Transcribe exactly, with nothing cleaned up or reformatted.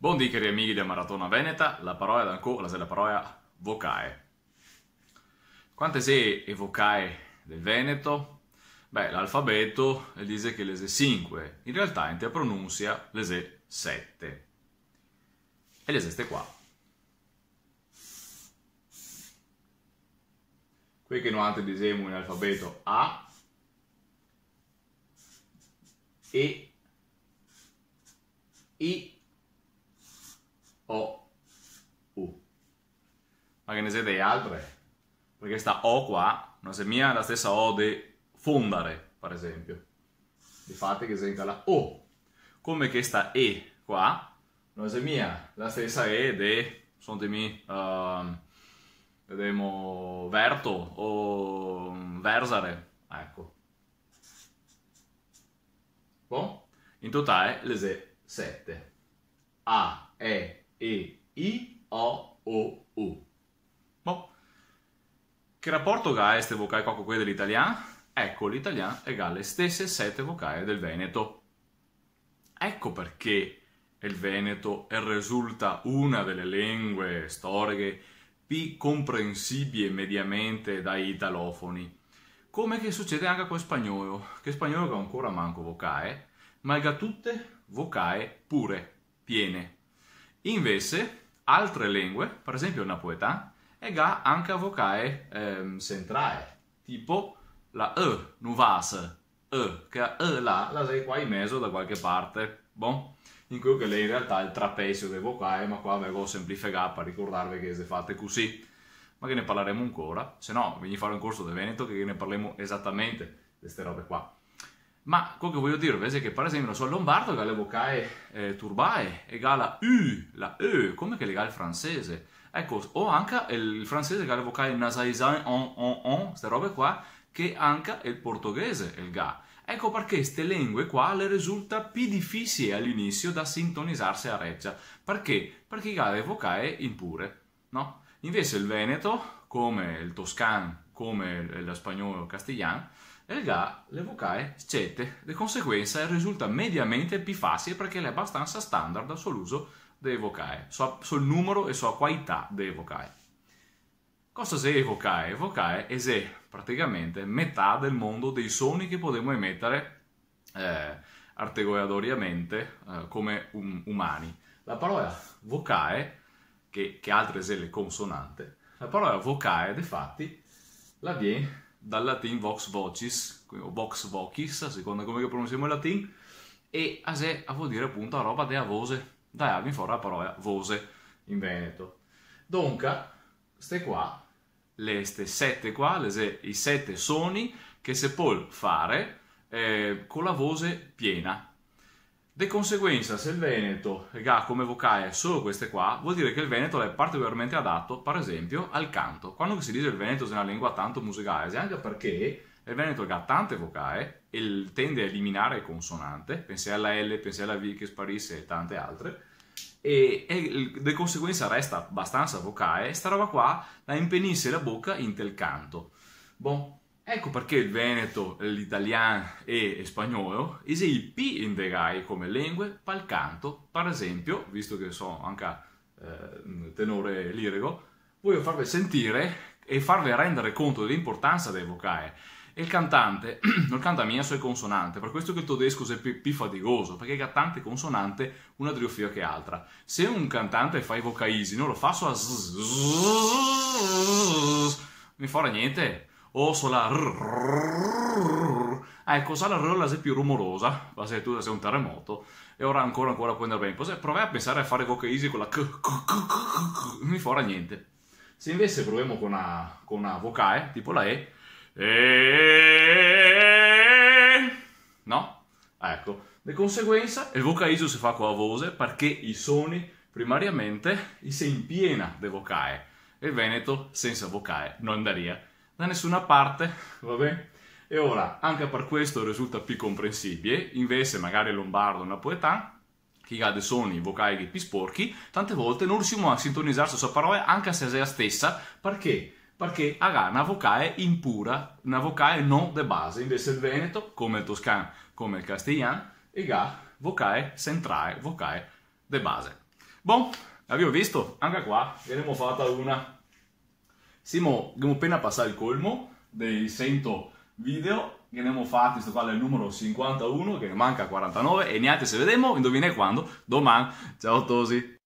Bondì, cari amighi de Maratona Veneta, la parola d'ancò la xe la parola vocae. Quante xe e vocae del veneto? Beh, l'alfabeto el dixe che le xe sinque, in realtà inte a pronunsia le xe sete. E le xe ste qua. Quei che noantri dixemo in alfabeto: A, E, I, O, U. Ma ghe ne xe de altre? Parché sta O qua no xe mia la stesa O de fondare, par exenpio. Difati ghe xe anca la O. Come che sta E qua no xe mia la stesa E de, son de mi, ehm, vedemo, verto o verzare, eco. Bon, in totale le xe sete. A, E, I, O, O, U. Bon. Che raporto che ga ste vocae qua co quele de l'italian? Eco, l'italian el ga le stese sete vocae del veneto. Eco parché el veneto el resulta una de le lengue storiche pi comprensibie mediamente dai italofoni. Come che sucede anca col spagnolo, che el spagnolo ga ancora manco vocae, ma el ga tute vocae pure, piene. Invese, altre lengue, par exenpio el napoletan, el ga anca vocae, ehm, sentrae, tipo la E, no va a se, E, che la E là la xe qua in mezo da qualche parte. Bon, in queo che l'è in realtà el trapesio de vocae, ma qua ve go senplifegà par ricordarve che le xe fate cusì. Ma ghe ne parlaremo ancora, se no vegnì a fare un corso de veneto che ghe ne parlemo esatamente de ste robe qua. Ma queo che vojo dirve xe che, par exenpio, so, el lonbardo el ga le vocae, eh, turbae, el ga la U, la E, come che le ga el fransese. Eco, o anca el fransese el ga le vocae nasaisan, on, on, on, ste robe qua, che anca el portoghese el ga. Eco parché ste lengue qua le resulta pi difisie a l'inisio da sintonizarse a recia. Parché? Parché i ga le vocae impure, no? Invese el veneto, come el toscan, come el, el spagnolo, el castiglian, el ga le vocae s-cete. De conseguensa, el resulta mediamente pi fasie parché l'è abastansa standard so l'uso de vocae, so, so el numero e so a qualità de vocae. Cosa xe e vocae? E vocae e xe praticamente metà del mondo dei soni che podemo emetare, eh, artegoladoriamente, eh, come um-, umani. La parola vocae, che, che altre xe le consonante, la parola vocae, defati, la vien dal latin vox vocis, o vox vocis, a seconda come che pronunsiemo el latin, e a xe, a vol dire apunto a roba de a voxe, da là vien fora la parola voxe in veneto. Donca, ste qua, le, ste sete qua, le xe i sete soni che se pol fare, eh, co la voxe piena. De conseguensa, se el veneto el ga come vocae solo queste qua, vol dire che el veneto l'è particolarmente adato, par exenpio, al canto. Quando che se dixe el veneto xe na lengua tanto musicale, xe anca parché el veneto el ga tante vocae, e el tende a eliminare le consonante, pensè a la L, pensè a la V che sparise e tante altre, e, e de conseguensa resta abastansa vocae, sta roba qua la impenise la boca inte el canto. Bon, eco parché el veneto, l'italian e el spagnolo i xe i pi indegai come lengue pal canto, par exenpio, visto che so anca, eh, tenore lirico, vojo farve sentire e farve rendare conto de l'inportansa de le vocae. El cantante no canta mia solo consonante, par questo che el todesco xe pi, pi fatigoso, parché el ga tante consonante, una drio filo che altra. Se un cantante fa i vocaisi, no lo fa so a z, z, z, z, mi fora gnente. O so la r, r, r, r. Ah, eco, sa la r la xe pi rumorosa, ma se tu xe un teremoto, e ora ancora, ancora pol andar ben. Pol, provè a pensare a fare vocaisi co la c, c, c, mi fora gnente. Se invese provemo co na, co na vocae, tipo la E, e, no? Ah, eco, de conseguensa, el vocaiso se fa co la voxe, parché i soni, primariamente, i se impiena de vocae, e el veneto sensa vocae no andaria da nesuna parte, va ben? E ora, anca par questo resulta pi comprensibie, invese magari el lonbardo o el napoletan, che i ga de soni vocaichi pi sporchi, tante volte no riusimo a sintonizarse su a parola, anca se xe a stesa, parché? Parché a ga na vocae impura, na vocae no de base, invese el veneto, come el toscan, come el castiglian, el ga vocae sentrae, vocae de base. Bon, gavìo visto? Anca qua, ghe n'emo fata una. Semo, ghemo pena pasà el colmo dei sento video, ghe n'emo fati, sto qua l'è el numero sinquantauno, che ne manca quarantanove, e niente, se vedemo, indovinè quando? Doman. Ciao tosi.